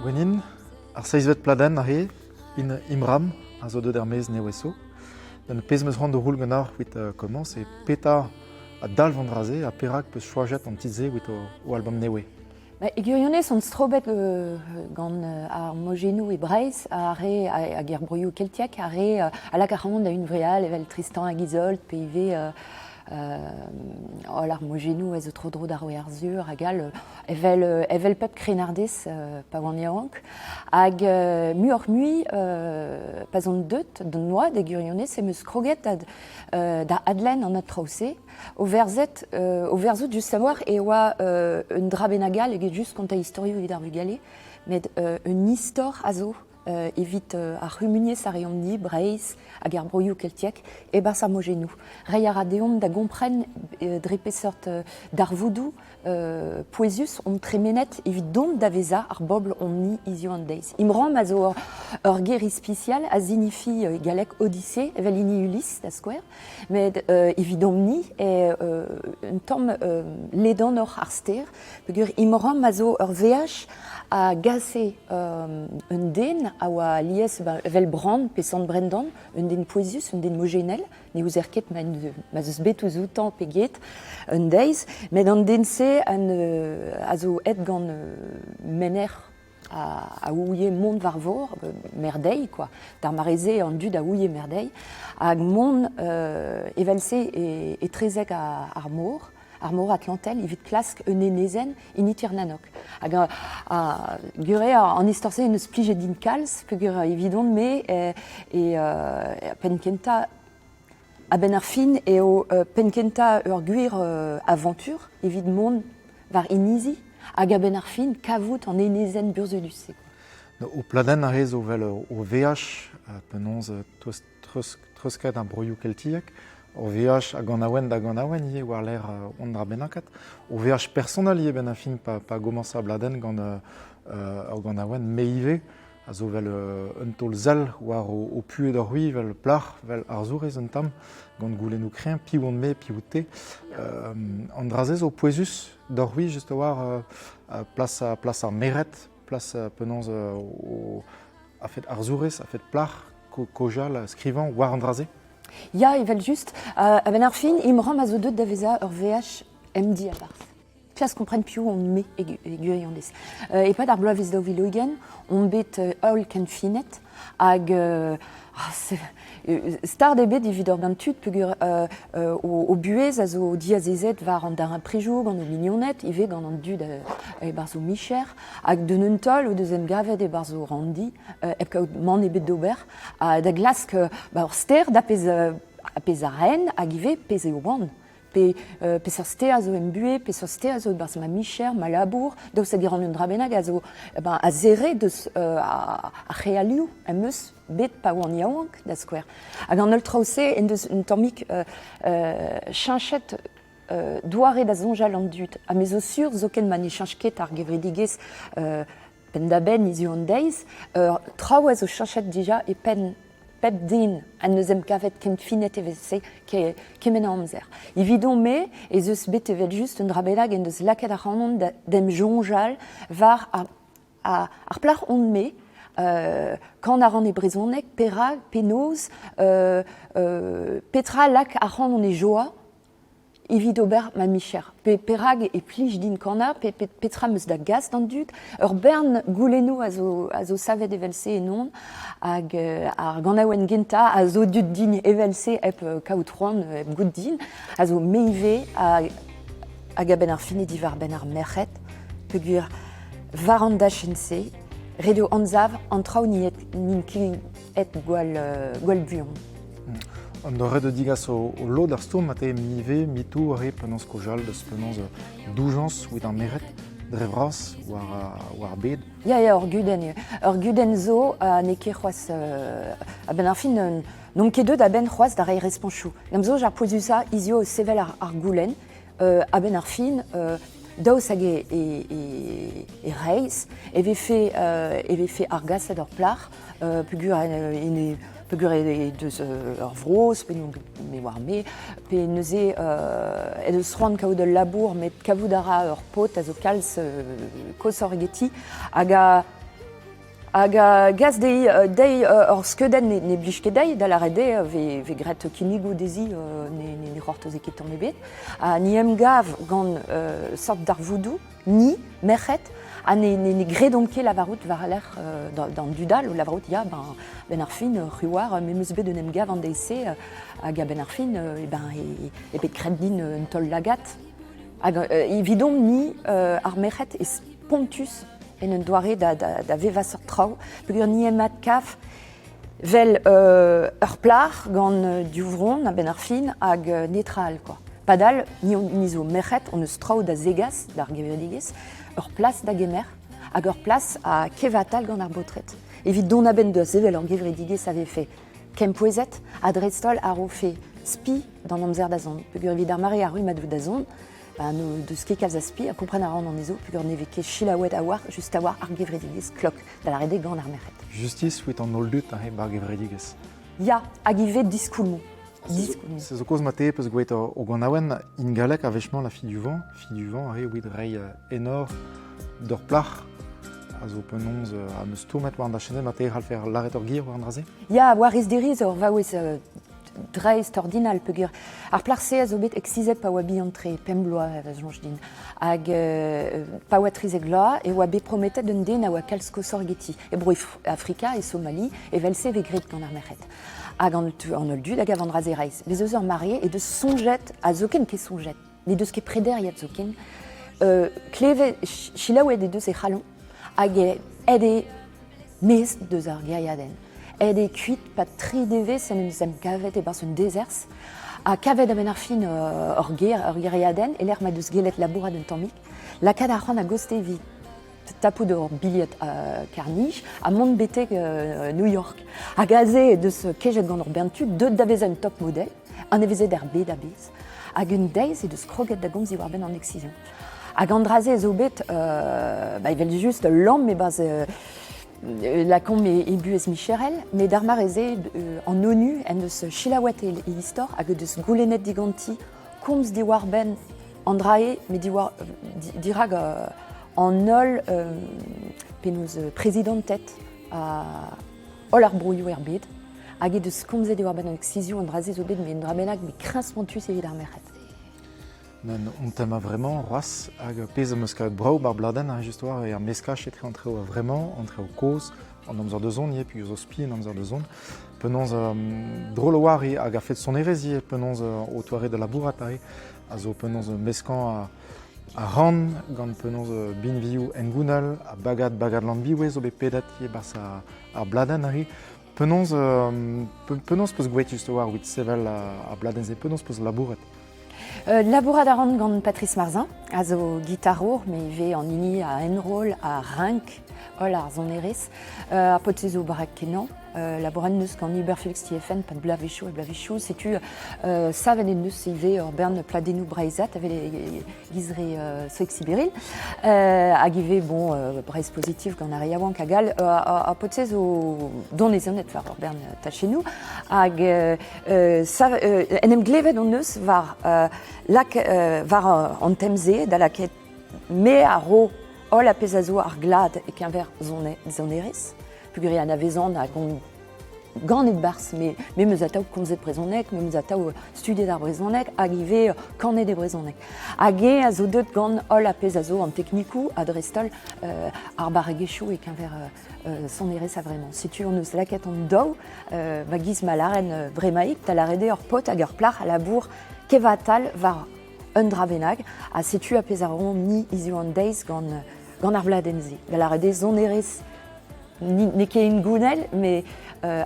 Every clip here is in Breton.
Gwennyn, ar seizhvet pladenn aze, in Imram, a zo deuet er-maez nevez zo. Gant pezh 'm eus c'hoant da c'houl ganeoc'h evit komañs eo petra a dalv an dra-se ha perak 'peus choajet an titl-se evit ho album nevez. Ba, e gwirionez on strobet gant ar mojennoù e Breizh, ar re hag er broioù keltiek, ar re a lak ac'hanon da hunvreal evel Tristan hag Izold pe ivez holl ar mojennoù a zo tro-dro d'ar roue Arzhur hag all, evel, evel pep krennardez pa oan yaouank. Hag muioc'h-mui, pa'z on deut d'an oad e gwirionez, em eus kroget da, da adlenn an traoù-se. O verzet, o verzout just a-walc'h e oa un dra bennak all eget just kontañ istorioù evit ar vugale, met un istor a zo evit ar c'humuniezh a reomp-ni, Breizh hag ar broioù keltiek, e-barzh ar mojennoù. Reiñ a ra deomp da gompren dre peseurt darvoudoù pouezus omp tremenet evit dont da vezañ ar bobl omp-ni hiziv an deiz. Imram a zo ur ger ispisial a zinifi e galleg Odyssée, evel hini Ulysse da skouer. Met evidomp-ni eo un tamm ledanoc'h ar ster peogwir Imram a zo ur veaj a gase un den a oa alies evel Bran pe Sant Brendan, un den pouezus, un den mojennel, ne ouzer ket ma ma'z eus bet ouzh outañ pe get un deiz, met an den-se a zo aet gant menec'h a ouie mont war vor, merdeiñ quoi. D'ar mare-se, an dud a ouie merdeiñ. Hag mont evel-se etrezek ar mor, ar mor Atlantel, evit klask un enezenn, hini Tirnanok. Hag gure an istor-se en deus plijet din kalz, peogwir evidon-me e penn-kentañ A-benn ar fin eo penn-kentañ ur gwir avantur evit mont war inizi hag a-benn ar fin kavout an enezenn burzhudus-se. Ho pladenn aze zo 'vel o veaj penaos treuzkas ar broioù keltiek, ur veaj a ganaouenn da ganaouenn ivez war-lerc'h un dra bennaket, ur veaj personel ivez 'benn ar fin pa gomañs ar bladenn gant ur ganaouenn me ivez. A zo 'vel un taol-sell war ho puhez deoc'h-c'hwi, 'vel plac'h, 'vel arzourez un tamm, gant goulennoù kreñv, piv on-me, piv out-te. An dra-se zo pouezus deoc'h-c'hwi just a-walc'h plas, plas ar mered, plas penaos a-fet arzourez, a-fet plac'h, kaozeal, skrivañ war an dra-se. Ya, evel-just. A-benn ar fin, Imram a zo deuet da vezañ ur veaj emdiabarzh. Klask kompren piv on-me e gwirionez. E-pad ar bloavezh 2020 on bet holl kenfinet hag start eo bet evit ur gant tud peogwir o buhez a zo diazezet war an darempredoù gant o mignoned ivez gant an dud e-barzh o micher hag d'un un taol o deus emgavet e-barzh o ranndi hep kaout mann ebet d'ober ha da glask ba ur ster da pezh a pezh a raen hag ivez pezh eo oan. Pe peseurt ster a zo em buhez, peseurt ster a zo e-barzh ma micher, ma labour, daoust hag e ran un dra bennak a zo ben, a zere deus ar c'healioù am eus bet pa oan yaouank, da skouer. Hag an holl traoù-se en deus un tammig cheñchet doare da soñjal an dud. Ha me zo sur zoken ma ne cheñch ket ar gevredigezh penn-da-benn hiziv an deiz, traoù a zo cheñchet dija e penn pep den en deus em kavet ken finet evel-se kement a amzer. Evidon-me ez eus bet evel-just un dra bennak en deus lakaet ac'hanon d'em soñjal war ar, ar plac'h on-me, kan a ran e brezhoneg, perak, penaos, petra lak ac'hanon e joa Evit ober ma micher. Pe perak e plij din kanañ, pe, pe petra 'm eus da gas d'an dud. Ur bern goulennoù a zo, a zo savet evel-se ennon, hag ar ganaouenn gentañ a zo deuet din evel-se hep kaout c'hoant, hep goût din, a zo me ivez, hag a-benn ar fin eo diwar-benn ar merc'hed, peogwir war an dachenn-se, ret eo anzav an traoù n'int ket aet gwall, gwall buan. An doare da digas o lod ar stourm ate mive, mitou re penaos kaozeal deus penaos doujañs evit ar merc'hed dre vras war, war ar bed. Ya, ya, ur gudenn eo. Ur gudenn zo ha n'eo ket c'hoazh... a-benn ar fin, n'omp ket deuet a-benn c'hoazh da reiñ responchoù. D'am soñj ar pouezusañ hiziv o sevel ar, ar goulenn. A-benn ar fin, daoust hag e, e, e, e reizh e vefe, e vefe argaset ur plac'h peogwir ene peogwir e deus ur vrozh pe me oar me pe neuze he deus c'hoant kaout ul labour met kavout a ra ur paotr a zo kalz koshoc'h egeti hag a. Hag a gas dezhi ur skeudenn ne blij ket dezhi, da lâret eo vez graet kinnigoù dezhi ne c'hortoze ket tamm ebet. Ha ni em gav gant seurt darvoudoù, ni, merc'hed, ha ne gredomp ket lavarout war-lerc'h d'an dud all, o lavarout ya, ben, ben ar fin, c'hwi oar, me 'm eus bet un emgav an deiz-se, hag a-benn ar fin, eh ben, e bet graet din un taol-lagad. Hag evidomp-ni, ar merc'hed, e spontus en un doare da vevañ seurt traoù, peogwir ni emañ kav 'vel ur plac'h gant div vronn a-benn ar fin hag netra all quoi. Padal, ni zo merc'hed, hon eus traoù da zegas d'ar gevredigezh, ur plas da gemer hag ur plas a kevatal gant ar baotred. Evit dont a-benn da sevel ur gevredigezh a vefe kempouezet ha dreist-holl a rofe spi d'an amzer da zont. Peogwir evit ar mare ar rummadoù da zont, ba n'o deus ket kalz a spi ha kompren a ran anezho peogwir ne vez ket selaouet a-walc'h just a-walc'h ar gevredigezh klok da lâret eo gant ar merc'hed. Justis evit an holl dud aze 'ba ar gevredigezh. Ya, hag ivez diskoulmoù. Diskoulmoù. Se zo kaoz ma te peus gwelet o ganaouenn in galleg a-wech-mañ La fille du vent, fille du vent aze evit reiñ enor d'ur plac'h a zo penaos am eus stourmet war an dachenn-se ma te c'hallfer lâret ur ger war an dra-se? Ya, war ez-diriz ur vaouez dreist-ordinal peogwir ar plac'h-se a zo bet eksizet pa oa bihan-tre, pemp bloaz a soñj din. Hag pa oa 13 vloaz e oa bet prometet un den a oa kalz koshoc'h geti. E bro Afrika, e Somali, evel-se e vez graet gant ar merc'hed. Hag an holl dud a gav an dra-se reizh. Bez eus ur mare he deus soñjet, ha zoken ket soñjet, n'he deus ket prederiet zoken, klevet, selaouet he deus he c'halon hag aet eo maez deus ar gêriadenn. Aet eo kuit 'pad tri devezh en em kavet e-barzh un dezerzh ha kavet a-benn ar fin ur gêr, ur gêriadenn e-lec'h ma deus gellet labourat un tammig, lakaat arc'hant a-gostez evit tapout ur bilhed karr-nij ha mont betek New York. Hag aze he deus kejet gant ur bern tud deuet da vezañ un top model, anavezet er bed a-bezh. Hag un deiz he deus kroget da gomz diwar-benn an excision. Hag an dra-se zo bet, ba, evel-just, ul lamm e-barzh lakaomp e buhez micherel, met d'ar mare-se, an ONU en deus selaouet e istor hag o deus goulennet diganti komz diwar-benn an dra-se, met diwar, dirak an holl penaos prezidanted ha holl ar broioù er bed. Hag he deus komzet diwar-benn an eksizioù, an dra-se zo bet met un dra bennak met kreñv-spontus evit ar merc'hed. On tem a-vremañ c'hoazh hag pezh am eus kavet brav bar bladenn ha just war eo ar meskaj etre an traoù a-vremañ, an traoù kozh, an amzer da zont ivez, peogwir zo spi en amzer da zont. Penaos drol a-walc'h eo hag a-fet sonerezh ivez, penaos o toare da labourat aze, a zo penaos meskañ ar rann gant penaos binvioù hengounel ha bagad bagad Lanbiwe zo bet pedet ivez 'barzh ar bladenn aze. Penaos penaos 'peus gwraet just a-walc'h evit sevel ar bladenn-se? Penaos 'peus labouret? Labourat a ran gant Patrice Marzin, a zo gitarour, met ivez an hini a enroll ha renk holl ar sonerezh. Ar paotr-se zo barrek-kenañ. Labourat en deus gant Hubert Félix TFN pad bloavezhioù ha bloavezhioù. Setu savet en deus ivez ur bern pladennoù breizhat evel giz re Soig Sibiril. Hag ivez bon, Breizh Positif gant ar re yaouank hag all. Ar paotr-se zo donezonet war ur bern tachennoù. Hag en em glevet hon eus war, lak, war an tem-se da lakaat me a ro holl ar pezh a zo ar glad e-keñver sonerezh peogwir e anavezan hag on ganet 'barzh me me 'm eus atav komzet brezhoneg, me 'm eus atav studiet ar brezhoneg hag ivez kanet e brezhoneg. Hag eñ a zo deuet gant holl ar pezh a zo an teknikoù ha dreist-holl ar barregezhioù e-keñver sonerezh a-vremañ. Setu hon eus lakaet hon daou, va giz ma lâren bremaik, da lâret eo ur paotr hag ur plac'h a labour kevatal war un dra bennak. Ha setu ar pezh a roomp-ni hiziv an deiz gant, gant ar bladenn-se. Da lâret eo sonerezh n'eo ket hengounel, met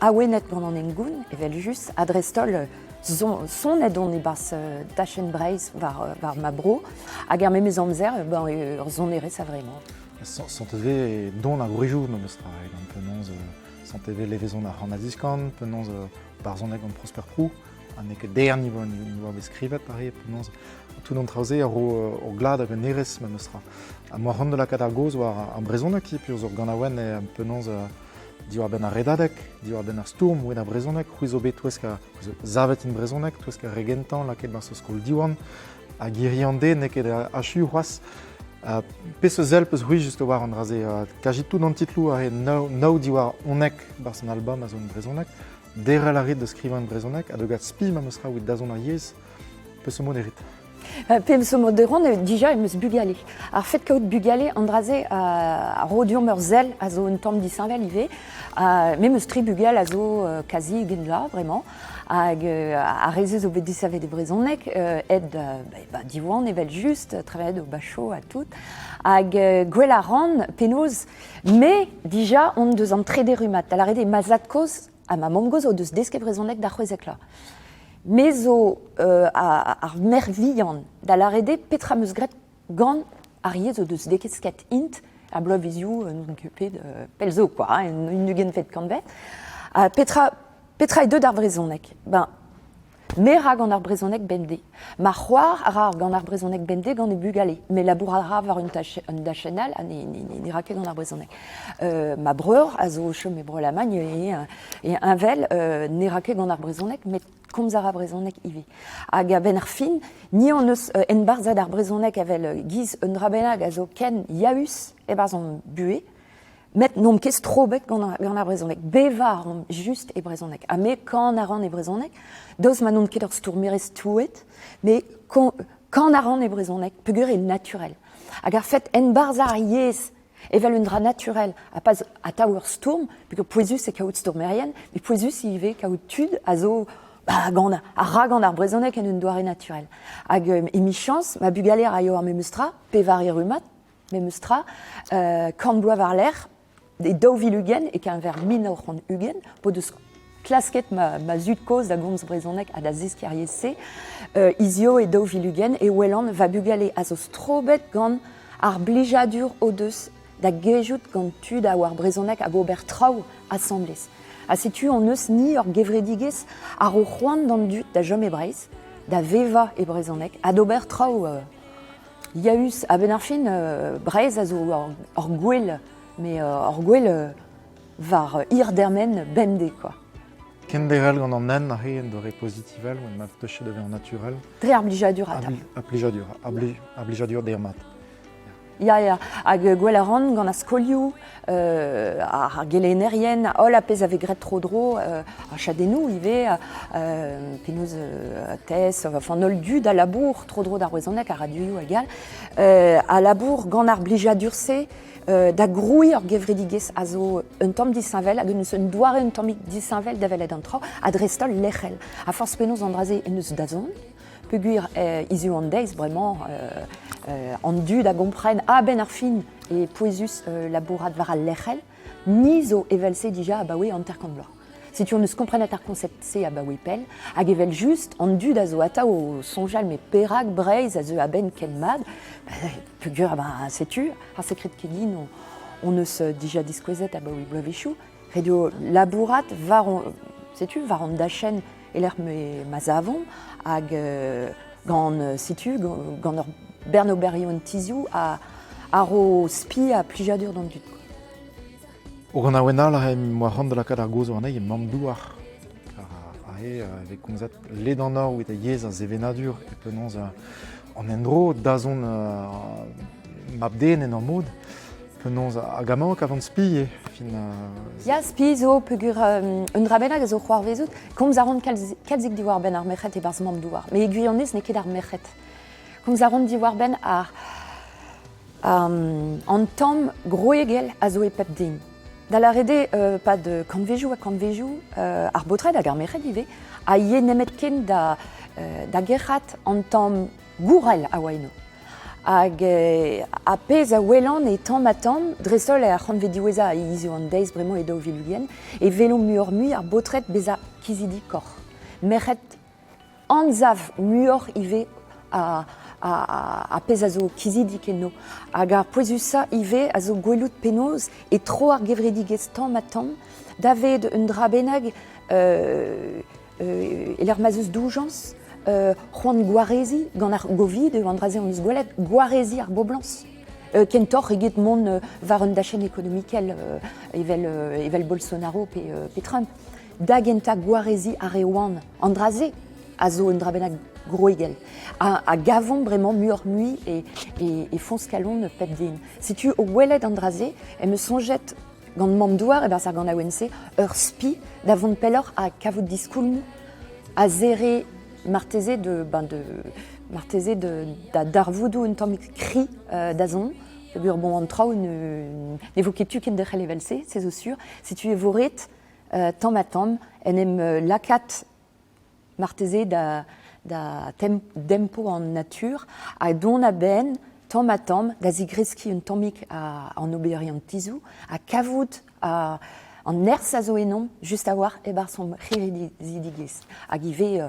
awenet gant an hengoun, evel-just, ha dreist-holl sonet on e-barzh dachenn Breizh war, war ma bro, hag er memes amzer, ben, ur sonerezh a-vremañ. Santez don ar gwrizioù memes tra, gant penaos Santez levezon ar c'han-ha-diskan, penaos barzhoneg gant Prosper Proux, ha n'eo ket der ni oa bet skrivet pare, penaos tout an traoù-se a ro ur glad hag un erez memes tra. Ha moa c'hoant da lakaat ar gaoz war ar brezhoneg ivez, ur ganaouenn eo penaos diwar-benn ar redadeg, diwar-benn ar stourm oa ar brezhoneg, c'hwi zo bet touesk a savet in brezhoneg, touesk ar re gentañ lakaet 'barzh skol Diwan, hag hiziv an deiz n'eo ket achu c'hoazh. Peseurt sell 'peus c'hwi just war an dra-se? Kajit tout an titloù aze nav diwar 11 barzh an album a zo en brezhoneg. Derc'hel a rit da skrivañ en brezhoneg ha da gat spi memes tra evit dazont ar yezh. Peseurt mod e rit? Peseurt mod e ran, dija em eus bugale. Ar fed kaout bugale, an dra-se a ro deomp ur sell a zo un tamm disheñvel ivez. Me 'm eus tri bugel a zo kazi ugent vloaz bremañ. Hag ar re-se zo bet desavet e brezhoneg, aet ba Diwan evel-just, travaillet au Bachot ha tout. Hag gwell a ran penaos me dija on deus an trede rummad. Da lâret eo ma zad-kozh ha ma mamm-gozh o deus desket brezhoneg d'ar 16 vloaz. Me zo ar merc'h vihan, da lâret eo petra 'm eus graet gant ar yezh o deus desket int ar bloavezioù n'on ket pet pell zo quoi, hein, en ugentvet kantved. Petra petra eo deuet ar brezhoneg? Ben me 'ra gant ar brezhoneg bemdez. Ma c'hoar a ra gant ar brezhoneg bemdez gant he bugale. Me labourat a ra war un dachenn all ha ne ra ket gant ar brezhoneg. Ma breur a zo o chom e Bro-Alamagn e heñvel ne ra ket gant ar brezhoneg met komz a ra brezhoneg ivez. Hag a-benn ar fin, ni hon eus enbarzhet ar brezhoneg evel giz un dra bennak a zo ken yaus e-barzh hon buhez, met n'omp ket strobet gant ar brezhoneg. Bevañ a ran just e brezhoneg. Ha me kan a ran e brezhoneg, daoust ma n'on ket ur stourmerez touet, mais kan a ran e brezhoneg peogwir eo naturel. Hag ar fait enbarzhañ ar yezh evel un dra naturel ha pas atav ur stourm, peogwir pouezus eo kaout stourmerien, met pouezus ivez kaout tud a zo ba, gant, a ra gant ar brezhoneg en un doare naturel. Hag emichañs, ma bugale a raio ar memes tra, pevare rummad, memes tra, kant bloaz war-lerc'h, e 2020, e-keñver 1920, p'o deus klasket ma, ma zud-kozh da gomz brezhoneg ha da zeskiñ ar yezh-se, hiziv e 2020 e welan va bugale a zo strobet gant ar blijadur o deus da gejout gant tud a oar brezhoneg hag ober traoù asambles. Ha setu hon eus ni ur gevredigezh a ro c'hoant d'an dud da chom e Breizh, da vevañ e brezhoneg ha d'ober traoù yaus. A-benn ar fin, Breizh a zo ur gwel, mais ur gwel war hir dermen bemdez quoi. Kenderc'hel gant an hent aze en doare pozitivel, ma teuche da vezañ naturel. Dre ar blijadur atav. Ar blijadur, ar blijadur dermat. Ya, ya, hag gwell a ran gant ar skolioù, ar gelennerien, holl ar pezh a vez graet tro-dro, ar chadennoù ivez, penaos tes, enfin an holl dud a labour tro-dro d'ar brezhoneg, ar radioioù hag all, a labour gant ar blijadur-se da grouiñ ur gevredigezh a zo un tamm disheñvel hag un doare un tammig disheñvel da welet an traoù, ha dreist-holl lec'hel. Ha forzh penaos an dra-se en deus dazont, peogwir hiziv an deiz bremañ an dud a gompren a-benn ar fin e pouezus labourat war al lec'hel, ni zo evel-se dija abaoe 50 vloaz. Setu hon eus komprenet ar konsept-se abaoe pell, hag evel-just an dud a zo atav o soñjal met perak Breizh a zeu a-benn ken mat, peogwir ben, setu, ar sekred kegin hon eus dija diskouezet abaoe bloavezhioù, ret eo labourat war hon, setu, war an dachenn e-lec'h ma savomp hag gant setu gant ur bern oberioù an tizhioù a ro spi ha plijadur d'an dud. O ganaouenn all em boa c'hoant da lakaat ar gaoz warnezhi, Mamm-Douar. Aze e vez komzet ledanoc'h evit yezh ar sevenadur e penaos an endro dazont mab-den en ur mod. Penaos hag amañ e kavan spi eo fin. Ya, spi zo peogwir un dra bennak a zo c'hoarvezout. Komz a ran kalzik diwar-benn ar merc'hed e-barzh Mamm-Douar. Met e gwirionez n'eo ket ar merc'hed. Komz a ran diwar-benn ar An tamm gwregel a zo e pep den. Da lâret eo, 'pad kantvejoù ha kantvejoù, ar baotred hag ar merc'hed ivez a ye nemetken da da gerc'hat an tamm gourel a oa eno. Hag ar pezh a welan eo tamm-ha-tamm, dreist-holl er c'hantved diwezhañ hiziv an deiz bremañ e 2020, e welomp muioc'h-mui ar baotred bezañ kizidikoc'h. Merc'hed anzav muioc'h ivez ar pezh a zo kizidik eno. Hag ar pouezusañ ivez a zo gwelout penaos e tro ar gevredigezh tamm-ha-tamm davet un dra bennak e-lec'h ma'z eus doujañs, c'hoant gwareziñ gant ar Covid eo an dra-se hon eus gwelet, gwareziñ ar boblañs. Kentoc'h eget mont war un dachenn ekonomikel evel, evel Bolsonaro pe, pe Trump. Da gentañ gwareziñ ar re oan. An dra-se, a zo un dra bennak gwregel a gavomp bremañ muioc'h-mui e, e, e foñs kalon pep den. Setu o welet an dra-se em eus soñjet gant mamm-douar e-barzh ar ganaouenn-se ur spi da vont pelloc'h ha kavout diskoulmoù a zere marteze de, ben de, marteze de, da darvoudoù un tammig kri da zont. Peogwir bon, an traoù ne, ne vo ket tu kenderc'hel evel-se, se zo sur. Setu e vo ret tamm-ha-tamm en em lakaat marteze da, da dempo an natur ha dont a-benn tamm-ha-tamm da zigreskiñ un tammig an oberiantizoù ha kavout an nerzh a zo ennomp just a-walc'h e-barzh hon c'hiridigezh. Hag ivez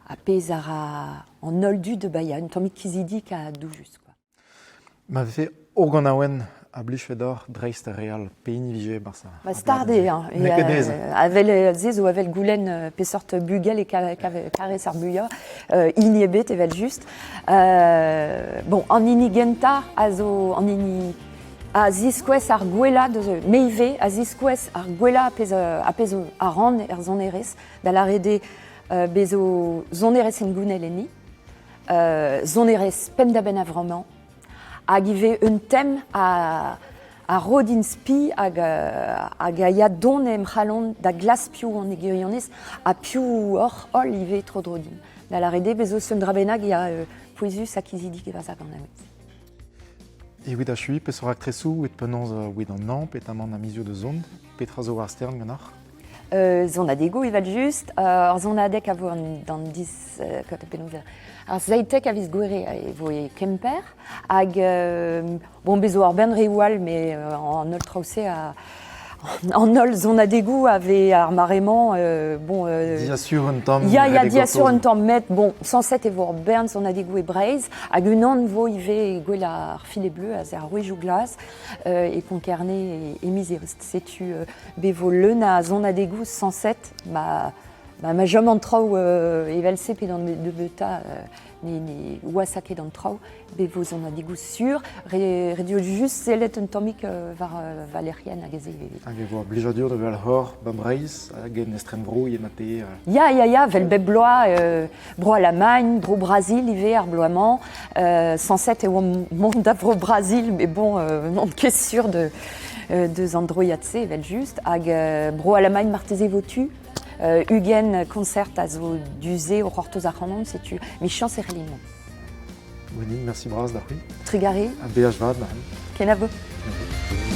ar pezh a ra an holl dud ba ya un tammig kizidik ha doujus. Quoi. Ma vefe ur ganaouenn a blijfe deoc'h dreist ar re all, pehini vije e-barzh ar Ba start eo, hein. N'eo ket aes. Avel se zo avel goulenn peseurt bugel e karez ar muiañ. Hini ebet evel-just. Bon, an hini gentañ a zo an hini a ziskouez ar gwellañ deus me ivez a ziskouez ar gwellañ a pezh a ran er sonerezh, da lâret eo bez zo sonerezh hengounel enni. Sonerezh penn-da-benn a-vremañ hag ivez un tem a, a ro din spi hag, hag a ya don em c'halon da glask piv on e gwirionez ha piv oc'h holl ivez tro-dro din. Da lâret eo bez' eus un dra bennak ya pouezus ha kizidik e-barzh ar ganaouenn. Evit achuiñ, peseurt raktresoù evit penaos evit an hañv, petamant ar mizioù da zont? Petra zo war stern ganeoc'h? Sonadegoù evel-just. Ar sonadeg a vo d'an dis penaos ar 17 a viz Gouere e vo e Kemper. Hag bon, bez zo ur bern reoù all, met an holl traoù-se a an holl sonadegoù a vez ar mare-mañ bon Diasur un tamm. Ya, ya, diasur un tamm, met bon, sañset e vo ur bern sonadegoù e Breizh hag unan vo ivez e gwel ar Filet Bleu, aze ar rouezioù glas e Konk-Kerne e miz Eost. Setu bet vo leun a sonadegoù sañset ma ma chom an traoù evel-se pe d'an nebeutañ ne ne wasa ket an traoù bet vo sonadegoù sur ret eo just sellet un tammig war va lec'hienn hag ez eo Hag e vo ar blijadur da wel hor ba Breizh hag en estrenvro ivez mat-te Ya, ya, ya, vel bep bloaz, Bro-Alamagn, Bro-Brazil ivez ar bloaz-mañ. Sañset e oamp mont da Vro-Brazil, mais bon, n'on ket sur de, deus an droiad-se evel-just. Hag Bro-Alamagn marteze vo tu. 20 concert a zo du-se o c'hortoz ac'hanon, setu michañs e c'hellin mont. Gwennyn, merci bras da c'hwi. Trugarez. Ha beaj vat, Kenavo. Kenavo.